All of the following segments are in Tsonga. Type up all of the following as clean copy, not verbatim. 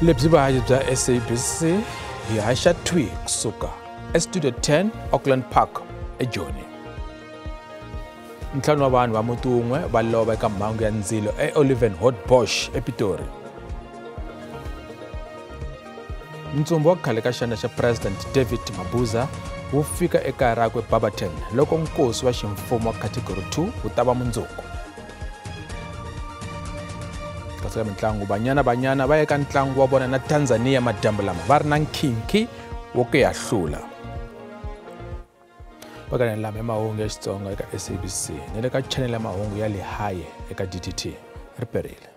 Lebyi vuhaxi bya SABC hi haxa thwi kusuka eStudio 10 Auckland Park eJoni. Ntlhanu wa vanhu va muti wun'we va lova eka mhangu ya ndzilo eOlivenhoutbosch ePitori. Ntsumbu wa khale ka xandla xa President David Mabuza wu fika ekaya rakwe Barberton loko nkosi wa ximfumo wa Category 2 wu ta va mundzuku. Kasi ka mitlangu, Banyana Banyana va eka ntlangu wa vona na Tanzania madyambu lama va ri na nkhinkhi wo ku ya hlula. Vakaneni lama ya mahungu ya Xitsonga eka SABC ni le ka channel ya mahungu ya Lehae eka DTT ri perile.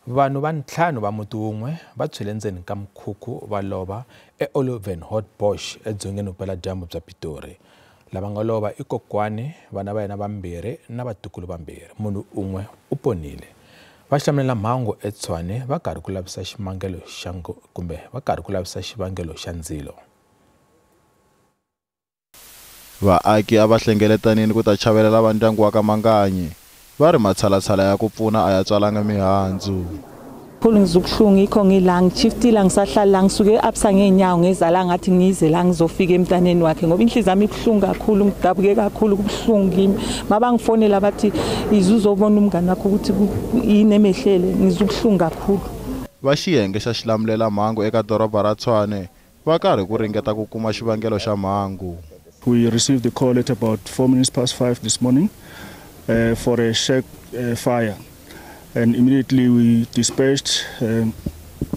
Vanhu va ntlhanu va muti wun'we va tshwele ndzeni ka mukhukhu va lova eOlivenhoutbosch edzongeni vupeladyambu bya Pitori. Lava nga lova i kokwani, vana va yena vambirhi na vatukulu vambirhi. Munhu un'we u ponile. Va hlamulela mhangu eTshwane va karhi ku lavisa xivangelo xa kumbe va karhi ku lavisa xivangelo xa ndzilo. Vaaki a va hlengeletanini ku ta chavelela va ndyangu wa ka Manganyi. Va ri matshalatshala ya ku pfuna a ya tswalanga mihandzu. Kakhulu ngizwa ubuhlungu yikho ngila ngishiftile angisahlali la ngisuke e-Absa ngeenyawo ngeza la ngathi ngize la ngizofika emntaneni wakhe ngoba inhliziyo yami ibuhlungu kakhulu ngidabuke kakhulu kubuhlungu kimi. Mabangifonela bathi ize uzobona umngane wakho ukuthi yini emehlele ngizwa ubuhlungu kakhulu. Va xiyenge xa xilamulela mhangu eka doroba ra Tshwane va karhi ku ringeta ku kuma xivangelo xa mhangu. We received the call at about 5:04 this morning for a shack fire, and immediately we dispatched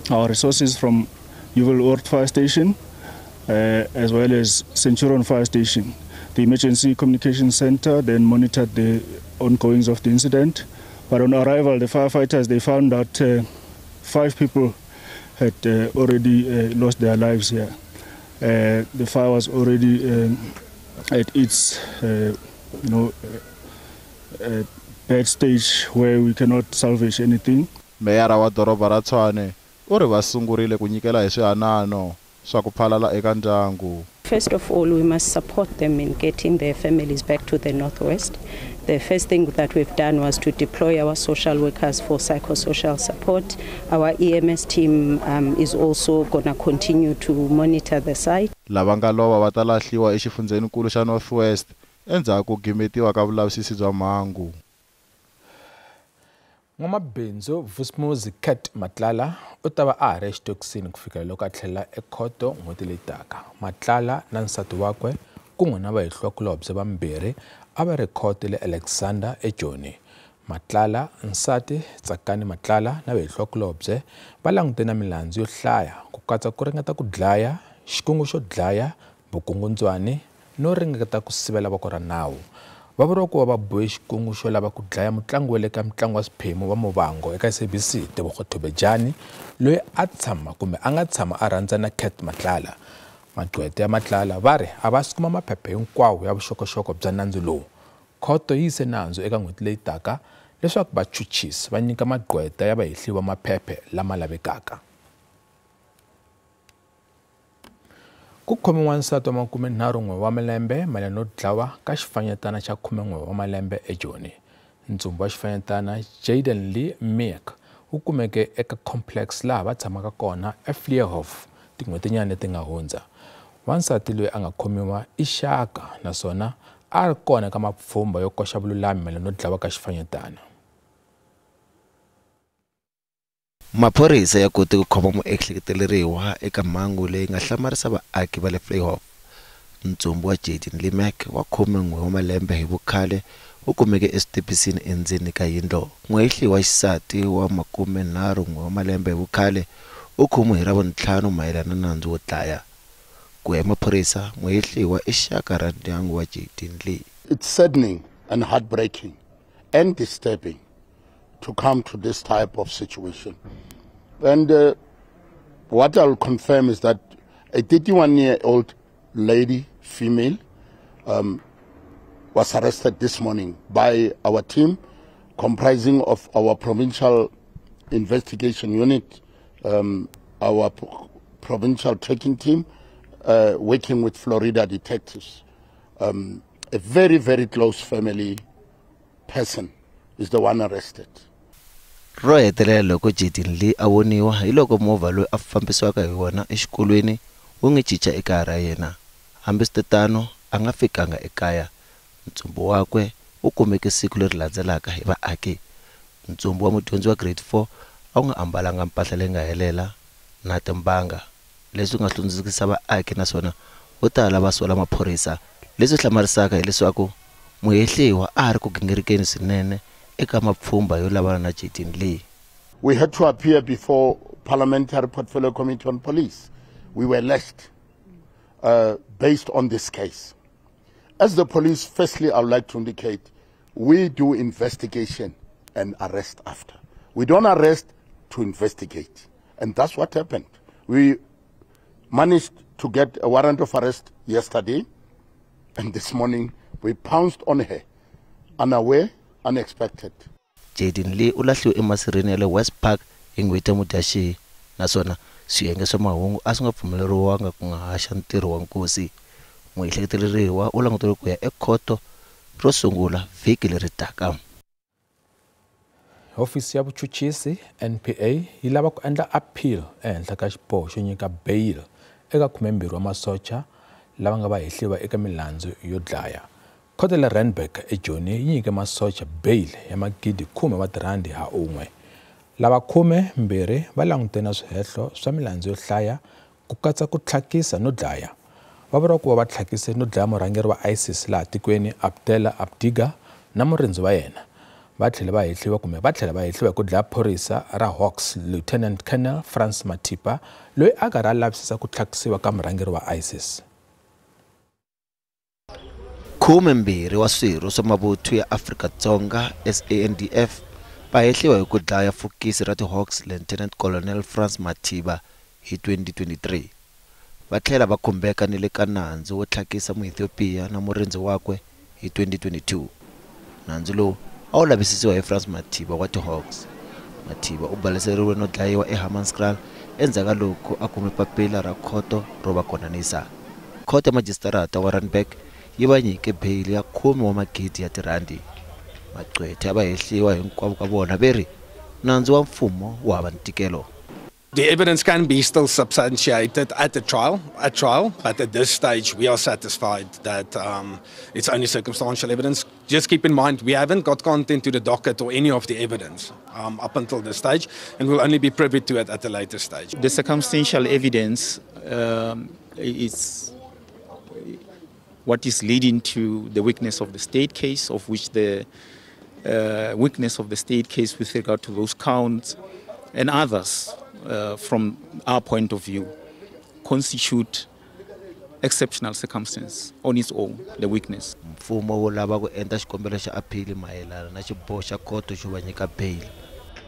our resources from Heuweloord Fire Station as well as Centurion Fire Station. The Emergency Communication Center then monitored the ongoings of the incident, but on arrival the firefighters, they found that 5 people had already lost their lives here. The fire was already at its bad stage where we cannot salvage anything. Meyara wa doroba ra Tshwane u ri va sungurile ku nyikela hi swihanano swa ku phalala eka ndyangu. First of all, we must support them in getting their families back to the Northwest. The first thing that we've done was to deploy our social workers for psychosocial support. Our EMS team is also going to continue to monitor the site. Lava nga lova va ta lahliwa exifundzhenikulu xa Northwest endzhaku ku gimetiwa ka vulavisisi bya mhangu. N'wamabindzu Vusimuzi Cat Matlala u ta va a ha ri exitokisini ku fikela loko a tlhela ekhoto n'hweti leyi taka. Matlala na nsati wakwe kun'we na vahehliwakulobye vambirhi a va ri khoto le Alexander eJoni. Matlala, nsati Tsakani Matlala na vahehliwakulobye va langute na milandzu yo hlaya ku katsa ku ringeta ku dlaya, xikungu xo dlaya, vukungundzwani no ringeta ku sivela voko ra nawu. Va vuriwa ku va va bohe xikungu xo lava ku dlaya mutlangi wa le ka mitlangu wa swiphemu wa Muvhango eka SABC Tebogo Thobejane loyi a tshama kumbe a nga tshama a rhandza na Cat Matlala. Magqweta ya Matlala va ri a va si kuma maphepha hinkwawo ya vuxokoxoko bya nandzu lowu. Khoto yi yise nandzu eka n'hweti leyi taka leswaku vachuchisi va nyika magqweta ya vahehliwa maphephe lama lavekaka. Ku khomiwa nsati wa 31 wa malembe mayelana no dlawa ka xifanyetana xa 11 wa malembe eJoni. Ntsumbu wa xifanyetana Jaden Lee Meek wu kumeke eka complex laha va tshamaka kona eFleurhof tin'hwetinyana leti nga hundza. Wansati loyi a nga khomiwa i xaka naswona a ri kona ka mapfhumba yo koxa vululami mayelana no dlawa ka xifanyetana. Maphorisa ya kote ku khoma muehleketeleriwa eka mhangu leyi nga hlamarisa vaaki va le Vleihof. Ntsumbu wa Jaden Lee Meek wa 11 wa malembe hi vukhale wu kumeke eswitepisini endzeni ka yindlu. Muhehli wa xisati wa 31 wa malembe hi vukhale u khomiwe hi Ravuntlhanu mayelana na nandzu wo dlaya. Ku ya hi maphorisa, muhehliwa i xaka ra ndyangu wa Jaden Lee. It's saddening and heartbreaking and disturbing to come to this type of situation. And what I'll confirm is that a 31-year-old lady, female, was arrested this morning by our team comprising of our provincial investigation unit, our provincial tracking team, working with Florida detectives. A very, very close family person is the one arrested. Ro hetelela loko Jayden Lee a voniwa hi loko movha loyi a fambisiwaka hi wona exikolweni wu n'wi chicha ekaya ra yena. Hambiswiritano a nga fikanga ekaya. Ntsumbu wakwe wu kumeke siku leri landzelaka hi vaaki. Ntsumbu wa mudyondzi wa grade 4 a wu nga ambalanga mpahla leyi nga helela na timbanga, leswi nga hlundzukisa vaaki naswona vo tala va sola maphorisa. Leswi hlamarisaka hileswaku muhehliwa a ha ri ku gingirikeni swinene eka mapfhumba yo lavana na Jayden Lee. We had to appear before Parliamentary Portfolio Committee on Police. We were lashed based on this case. As the police, firstly, I would like to indicate, we do investigation and arrest after. We don't arrest to investigate. And that's what happened. We managed to get a warrant of arrest yesterday, and this morning we pounced on her, unaware, unexpected. Jayden Lee u lahliwe emasirheni ya le West Park hi n'hweti ya Mudyaxihi, naswona swiyenge swa mahungu a swi nga pfumeleriwanga ku nga haxa ntirho wa nkosi. Muehleketeleriwa u languteriwe ku ya ekhoto ro sungula vhiki leri taka. Hofisi ya vuchuchisi NPA yi lava ku endla appeal ehenhla ka xiboho xo nyika bail eka 12 wa masocha lava nga va hehliwa eka milandzu yo dlaya. Khoto le Randburg eJoni yi nyike masocha bail ya magidi 10 wa tirhandi ha un'we. Lava 12 va langutene na swihehlo swa milandzu yo hlaya ku katsa ku tlhakisa no dlaya. Va vuriwa ku va va tlhakise no dlaya murhangeri wa ISIS laha tikweni Abdella Abdiga na murindzi wa yena. Va tlhela va hehliwa kumbe va tlhela va hehliwa hi ku dlaya phorisa ra Hawks Lieutenant Colonel Frans Mathipa loyi a karhi a lavisisa ku tlhakisiwa ka murhangeri wa ISIS. 12 wa swirho swa mavuthu ya Afrika-Dzonga SANDF va hehliwa hi ku dlaya fokisi ra ti-Hawks Lieutenant Colonel Frans Mathiba hi 2023. Va tlhela va khumbeka ni le ka nandzu wo tlhakisa Muethiopia na murindzi wakwe hi 2022. Nandzu lowu a wu lavisisiwa hi Frans Mathiba wa ti-Hawks. Mathiba u baleseriwe no dlayiwa eHammanskraal endzhaku ka loko a kume papila ra khoto ro va konanisa. Khoto ya majisitarata wa Randburg yi va nyike beyili ya 10 wa magidi ya tirhandi. Magqwetha ya va hehliwa hinkwavo ka vona ve ri nandzu wa mfumo wu hava ntikelo. The evidence can be still substantiated at trial, but at this stage we are satisfied that it's only circumstantial evidence. Just keep in mind we haven't got content to the docket or any of the evidence up until this stage, and we'll only be privy to it at a later stage. The circumstantial evidence is what is leading to the weakness of the state case, of which the weakness of the state case with regard to those counts and others, from our point of view, constitute exceptional circumstance on its own, the weakness. Mfumo wu lava ku endla xikombelo xa appeal mayelana na xiboho xa khoto xo va nyika bail.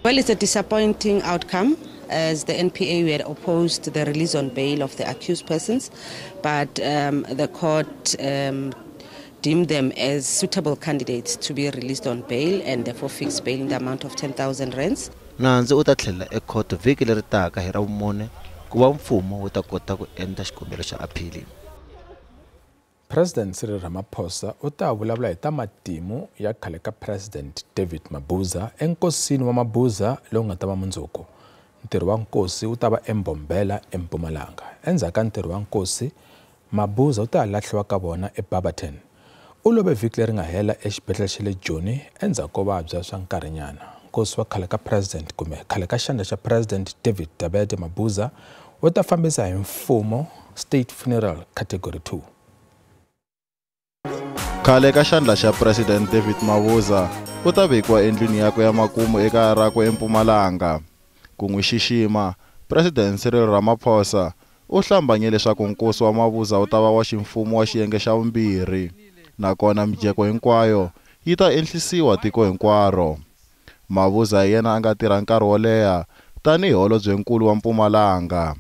Well, it's a disappointing outcome. As the NPA, we had opposed the release on bail of the accused persons, but the court deemed them as suitable candidates to be released on bail and therefore fixed bail in the amount of 10,000 rands. Nandzu u ta tlhela ekhoto vhiki leri taka hi Ravumune ku va mfumo wu ta kota ku endla xikombelo xa appeal. President Cyril Ramaphosa u ta vulavula hi ta matimu ya khale ka President David Mabuza enkosini wa Mabuza lowu nga ta va mundzuku. Ntirho wa nkosi wu ta va eMbombela eMpumalanga. Endzhaku ka ntirho wa nkosi, Mabuza u ta lahliwa ka vona eBarberton. U love vhiki leri nga hela exibedhlele xa le Joni endzhaku ko vabya swa nkarhinyana. Nkosi wa khale ka President kumbe khale ka xandla xa President David Dabede Mabuza wu ta fambisa hi mfumo State Funeral Category 2. Khale ka xandla xa President David Mabuza u ta vekiwa endlwini yakwe ya makumu ekaya rakwe eMpumalanga. Ku n'wi xixima, President Cyril Ramaphosa u hlambanye leswaku nkosi wa Mabuza wu ta va wa ximfumo wa xiyenge xa vumbirhi, nakona mijeko hinkwayo yi ta enhlisiwa tiko hinkwaro. Mabuza hi yena a nga tirha nkarhi wo leha tanihi holobyenkulu wa Mpumalanga.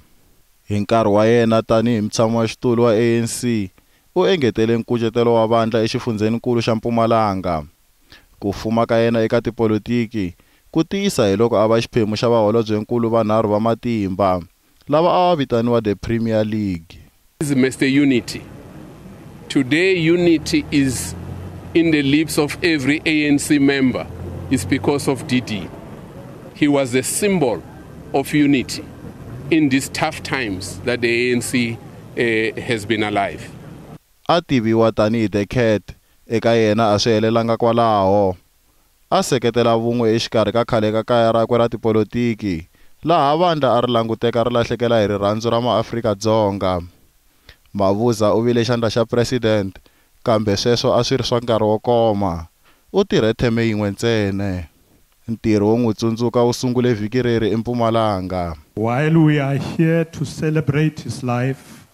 Hi nkarhi wa yena tanihi mutshami wa xitulu wa ANC, u engetele nkucetelo wa vandla exifundzhenikulu xa Mpumalanga. Ku fuma ka yena eka tipolitiki ku tiyisa hi loko a va xiphemu xa vaholobyenkulu vanharhu va matimba lava a va vitaniwa the Premier League. Mr. Unity. Today unity is in the lips of every ANC member. It's because of DD. He was the symbol of unity in these tough times that the ANC has been alive. A tiviwa tanihi The Cat, eka yena a swi helelanga kwalaho. A seketela vun'we exikarhi ka khale ka kaya rakwe ra tipolotiki, laha vandla a ri languteka ri lahlekela hi rirhandzu ra maAfrika-Dzonga. Mabuza u vile xandla xa president, kambe sweswo a swi ri swa nkarhi wo koma. U tirhe theme yin'we ntsena. Ntirho wo n'wi tsundzuka wu sungule vhiki reri eMpumalanga. While we are here to celebrate his life,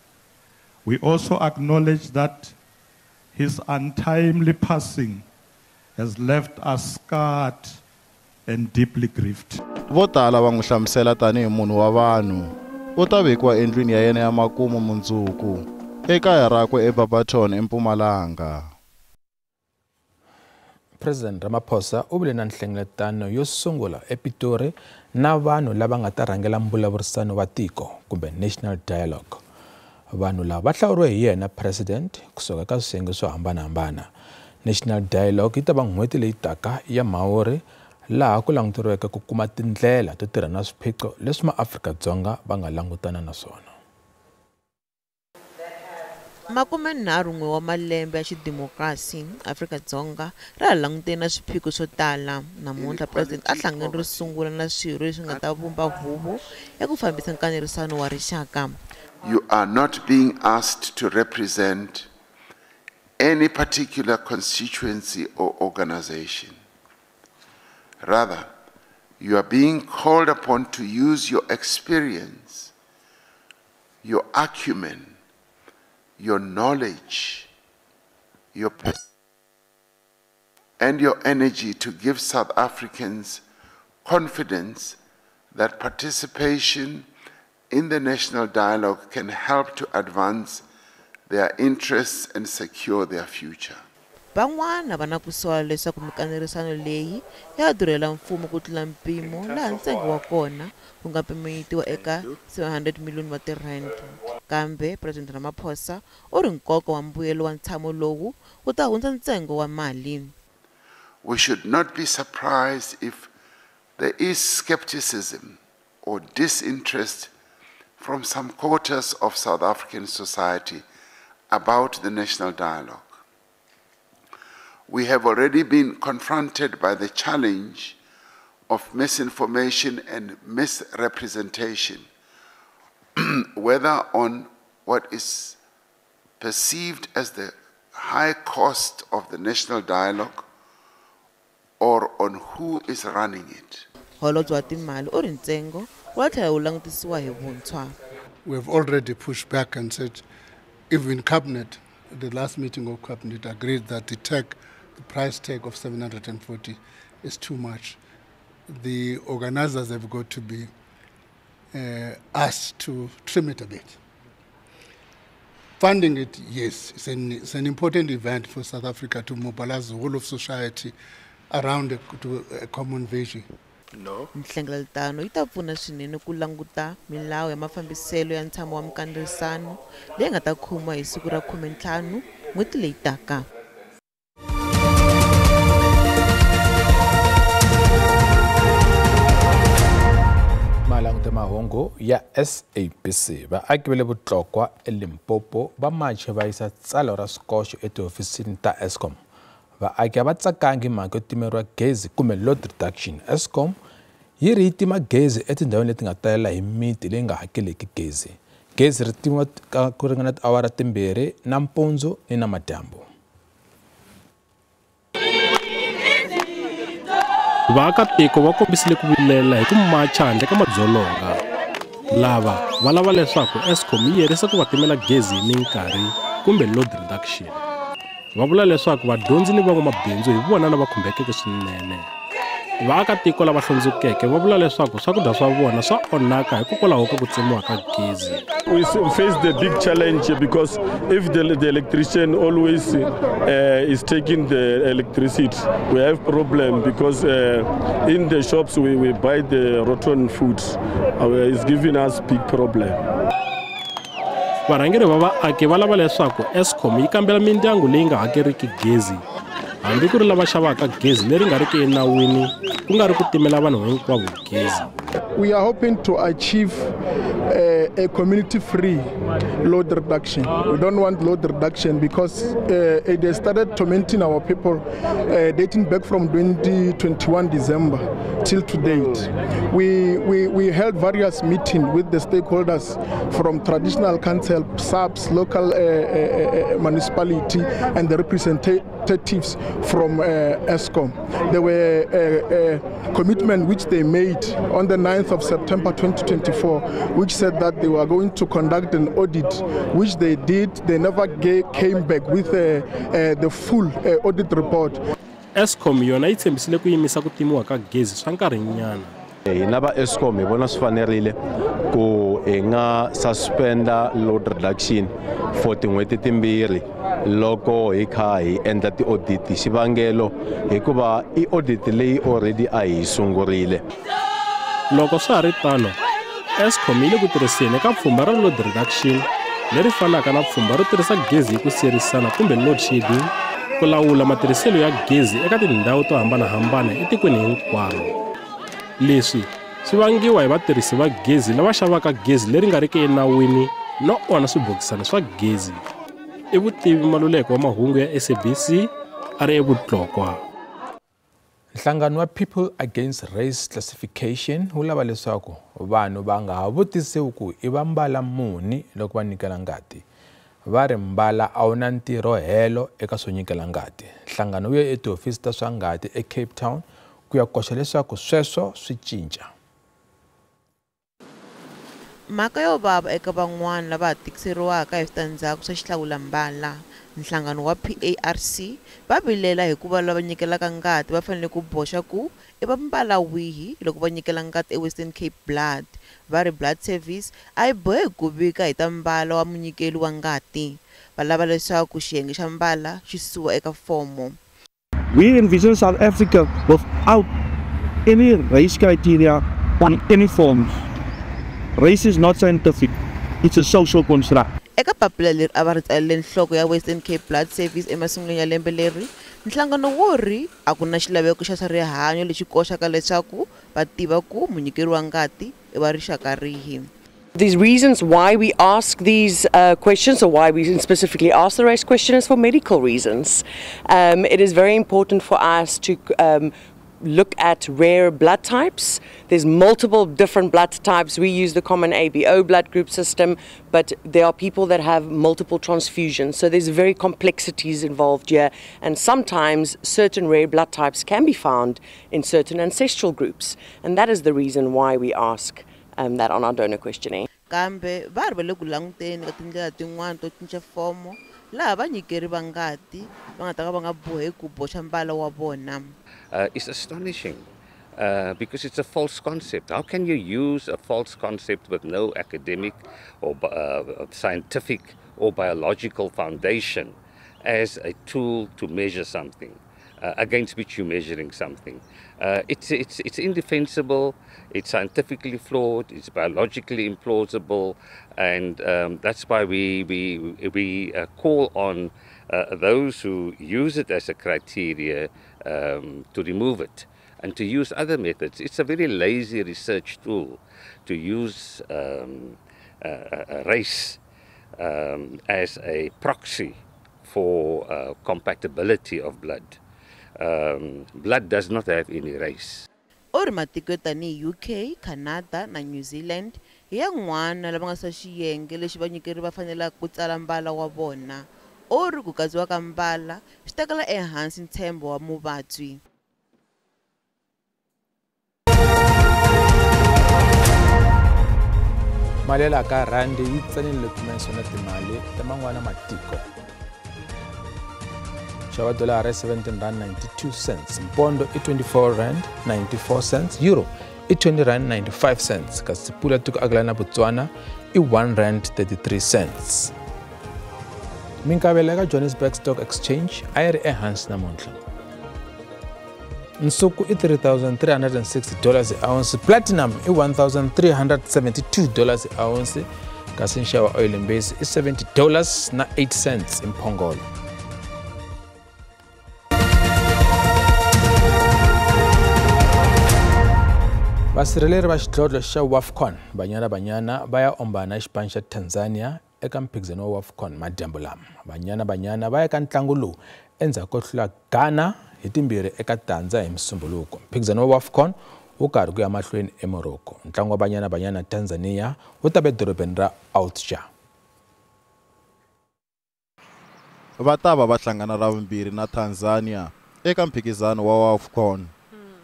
we also acknowledge that his untimely passing has left us scarred and deeply grieved. Vo tala va n'wi hlamusela tanihi munhu wa vanhu. U ta vekiwa endlwini ya yena ya makumu mundzuku ekaya rakwe eBarberton eMpumalanga. President Ramaphosa u vile na nhlengeletano yo sungula ePitori na vanhu lava nga ta rhangela mbulavurisano wa tiko kumbe National Dialogue. Vanhu lava va hlawuriwe hi yena president kusuka ka swiyenge swo hambanahambana. National Dialogue yi ta va n'hweti leyi taka ya Mhawuri laha ku languteriweke ku kuma tindlela to tirha na swiphiqo leswi maAfrika-Dzonga va nga langutana na swona. 31 wa malembe ya xidimokirasi, Afrika-Dzonga ra ha langutene na swiphiqo swo tala. Namuntlha president a hlangane ro sungula na swirho leswi nga ta vumba huvo ya ku fambisa nkanerisano wa rixaka. You are not being asked to represent any particular constituency or organization. Rather, you are being called upon to use your experience, your acumen, your knowledge, your and your energy to give South Africans confidence that participation in the national dialogue can help to advance their interests and secure their future. Van'wana va na ku sola leswaku mikanerisano leyi ya durhela mfumo ku tlula mpimo laha ntsengo wa kona wu nga pimanyetiwa eka 700 million wa tirhandi. Kambe President Ramaphosa u ri nkoka wa mbuyelo wa ntshamo lowu wu ta hundza ntsengo wa mali. We should not be surprised if there is skepticism or disinterest from some quarters of South African society about the national dialogue. We have already been confronted by the challenge of misinformation and misrepresentation, whether on what is perceived as the high cost of the national dialogue or on who is running it. Holobye wa timali u ri ntsengo wa tlhela wu langutisiwa hi vuntshwa. We have already pushed back and said even cabinet, the last meeting of cabinet agreed that the price tag of 740 is too much. The organizers have got to be asked to trim it a bit. Funding it, yes, it's an important event for South Africa to mobilize the whole of society around a common vision. No. Nhlengeletano yi ta pfuna swinene ku languta milawu ya mafambiselo ya ntshamo wa mikanerisano leyi nga ta khomiwa hi siku ra 15 n'hweti leyi taka. Malanguta mahungu ya SABC vaaki va le Vutlokwa eLimpopo va mache va yisa tsalwa ra swikoxo etihofisini ta Eskom. Vaaki a va tsakangi mhaka yo timeriwa gezi kumbe load reduction. Eskom yi ri yi tima gezi etindhawini leti nga talela hi miti leyi nga hakeleki gezi. Gezi ri timiwa ku ringana tiawara 2 nampundzu ni namadyambu. Vaakatiko va kombisile ku vilela hi ku macha handle ka madzolonga. Lava va lava leswaku Eskom yi herisa ku va timela gezi hi minkarhi kumbe load reduction. Va vula leswaku vadyondzi ni van'wamabindzu hi vona lava khumbekeke swinene. Vaakatiko lava hlundzukeke va vula leswaku swakudya swa vona swa onhaka hikokwalaho ka ku tsemiwa ka gezi. We face the big challenge because if the electrician always is taking the electricity, we have problem because in the shops we buy the rotten foods. It's giving us big problem. Varhangeri va vaaki va lava leswaku Eskom yi kambela mindyangu leyi nga hakeriki gezi hambi ku ri lava xavaka gezi leri nga riki enawini ku nga ri ku timela vanhu hinkwavo gezi. We are hoping to achieve a community-free load reduction. We don't want load reduction because it has started tormenting our people dating back from 2021 December till to date. We held various meetings with the stakeholders from traditional council, SAPS, local municipality, and the representatives from Eskom. There were a commitment which they made on the 9th of September 2024, which said that they were going to conduct an audit, which they did. They never came back with the full audit report. Eskom yona yi tshembisile ku yimisa ku timiwa ka gezi swa nkarhinyana. Hina va Eskom hi vona swi fanerile ku hi nga suspenda load reduction for tin'hweti timbirhi loko hi kha hi endla ti-audit. Xivangelo hikuva i audit leyi already a hi sungurile. Loko swa ha ri tano, Eskom yi le ku tirhiseni ka pfhumba ra load reduction leri fanaka na pfhumba ro tirhisa gezi hi ku siyerisana kumbe load shedding ku lawula matirhiselo ya gezi eka tindhawu to hambanahambana etikweni hinkwaro. Leswi swi vangiwa hi vatirhisi va gezi lava xavaka gezi leri nga riki enawini no onha swibokisana swa gezi. I Vutivi Maluleke wa mahungu ya SABC a ri eVutlokwa. Nhlangano wa People Against Race Classification wu lava leswaku vanhu va nga ha vutisiwi ku i va mbala muni loko va nyikela ngati. Va ri mbala a wu na ntirho helo eka swo nyikela ngati. Nhlangano wu ye etihofisi ta swa ngati eCape Town ku ya koxa leswaku sweswo swi cinca. Mhaka yo vava eka van'wana lava ha tikiseriwaka hi switandzhaku swa xihlawulambala. Nhlangano wa PARC va vilela hikuva lava nyikelaka ngati va fanele ku boxa ku i va mbala wihi loko va nyikela ngati eWestern Cape Blood. Va ri Blood Service a yi boheki ku vika hi ta mbala wa munyikeli wa ngati. Va lava leswaku xiyenge xa mbala xi susiwa eka fomo. We envision South Africa without any race criteria on any forms. Race is not scientific, it's a social construct. Eka papila leri a va ri tsalele nhloko ya Western Cape Blood Service emasungulweni ya lembe leri, nhlangano wo ri a ku na xilaveko xa swa rihanyo lexi koxaka leswaku va tiva ku munyikeri wa ngati i wa rixaka rihi. These reasons why we ask these questions, or why we specifically ask the race question, is for medical reasons. It is very important for us to look at rare blood types. There's multiple different blood types. We use the common ABO blood group system, but there are people that have multiple transfusions. So there's very complexities involved here. And sometimes certain rare blood types can be found in certain ancestral groups. And that is the reason why we ask that on our donor questionnaire. Kambe va ri va le ku languteni ka tindlela tin'wana to cinca fomo laha vanyikeri va ngati va nga ta ka va nga boheki ku boxa mbala wa vona. It's astonishing because it's a false concept. How can you use a false concept with no academic or scientific or biological foundation as a tool to measure something, against which you're measuring something? It's indefensible, it's scientifically flawed, it's biologically implausible, and that's why we call on those who use it as a criteria to remove it and to use other methods. It's a very lazy research tool to use race as a proxy for compatibility of blood. Blood does not have any race. U ri matiko yo tanihi UK, Canada na New Zealand hi yan'wana lava nga swa xiyenge lexi vanyikeri va fanelaka ku tsala mbala wa vona. U ri ku katsiwa ka mbala swi tekela ehansi ntshembo wa muvabyi. Mali ya laha ka rhandi yi tsanile pimanisiwa na timali ta man'wana matiko. Xava dolara i R17.92, mpondo i R24.94, euro i R20.95, kasi pula tiko akelana na Botswana i R1.33. Minkavelo eka Johannesburg Stock Exchange a yi ri ehansi namuntlha. Nsuku i $3,360 hi ounce, platinum i $1,372 hi ounce, kasi nxavo wa oil base i $70.08 hi mphongolo. Vasirheleri va xidlodlo xa WAFCON Banyana Banyana va ya ombana xipano xa Tanzania eka mphikizano wa WAFCON madyambu lama. Banyana Banyana va ya ka ntlangu lowu endzhaku ko hlula Ghana hi 2-0 hi Musumbhunuko. Mphikizano wa WAFCON wu karhi ku ya mahlweni eMorocco. Ntlangu wa Banyana Banyana na Tanzania wu ta va edorobeni ra Oujda. Va ta va va hlangana ra vumbirhi na Tanzania eka mphikizano wa WAFCON.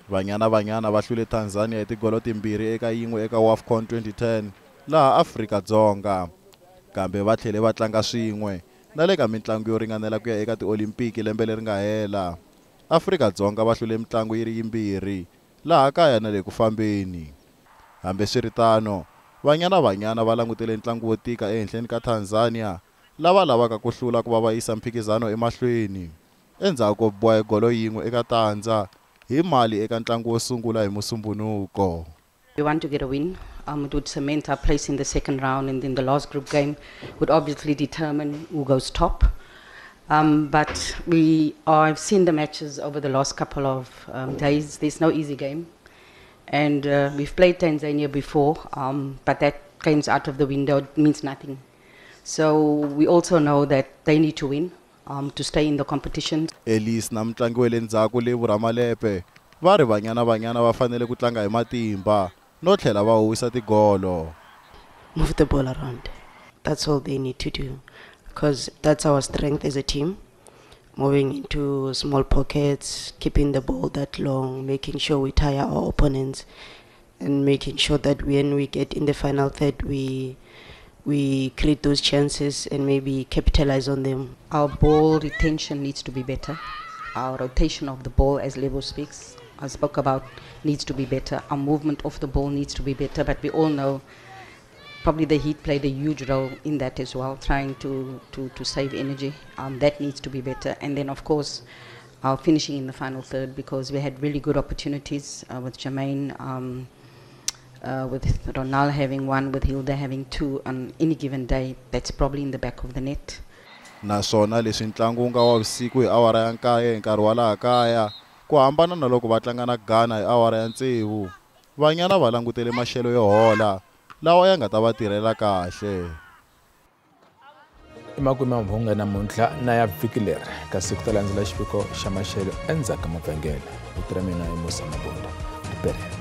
Banyana Banyana va hlule Tanzania hi tigolo 2-1 eka WAFCON 2010 laha Afrika-Dzonga. Kambe va tlhele va tlanga swin'we na le ka mitlangu yo ringanela ku ya eka tiolimpiki lembe leri nga hela. Afrika-Dzonga va hlule mitlangu yi ri yimbirhi laha kaya na le ku fambeni. Hambiswiritano, Banyana Banyana va langutele ntlangu wo tika ehenhleni ka Tanzania lava lavaka ku hlula ku va va yisa mphikizano emahlweni. Endzhaku ko biwa hi golo 1-0 hi Mali eka ntlangu wo sungula hi Musumbhunuko. We want to get a win. It would cement our place in the second round, and then the last group game would obviously determine who goes top. But I've seen the matches over the last couple of days. There's no easy game. And we've played Tanzania before, but that game's out of the window. It means nothing. So we also know that they need to win to stay in the competition. Elise na mutlangi wa le ndzhaku Lebo Ramalepe va ri Banyana Banyana va fanele ku tlanga hi matimba no tlhela va huwisa tigolo. Move the ball around. That's all they need to do, because that's our strength as a team. Moving into small pockets, keeping the ball that long, making sure we tire our opponents, and making sure that when we get in the final third, we create those chances and maybe capitalize on them. Our ball retention needs to be better. Our rotation of the ball, as Lebo speaks, I spoke about, needs to be better. Our movement of the ball needs to be better, but we all know probably the heat played a huge role in that as well, trying to save energy. That needs to be better. And then, of course, our finishing in the final third, because we had really good opportunities with Jermaine, with Ronald having one, with Hilda having two on any given day. That's probably in the back of the net. Naswona leswi ntlangu wu nga wa vusiku hi awara ya 9 hi nkarhi wa laha kaya, ku hambana na loko va tlanga na Ghana hi awara ya 6, Banyana va langutele maxelo yo hola lawa ya nga ta va tirhela kahle. Emakumu ya mhunga namuntlha na ya vhiki leri, kasi ku ta landzela xiviko xa maxelo endzhaku ka mavhengele. Vito ra mina i Musa Mabunda. Riperelo.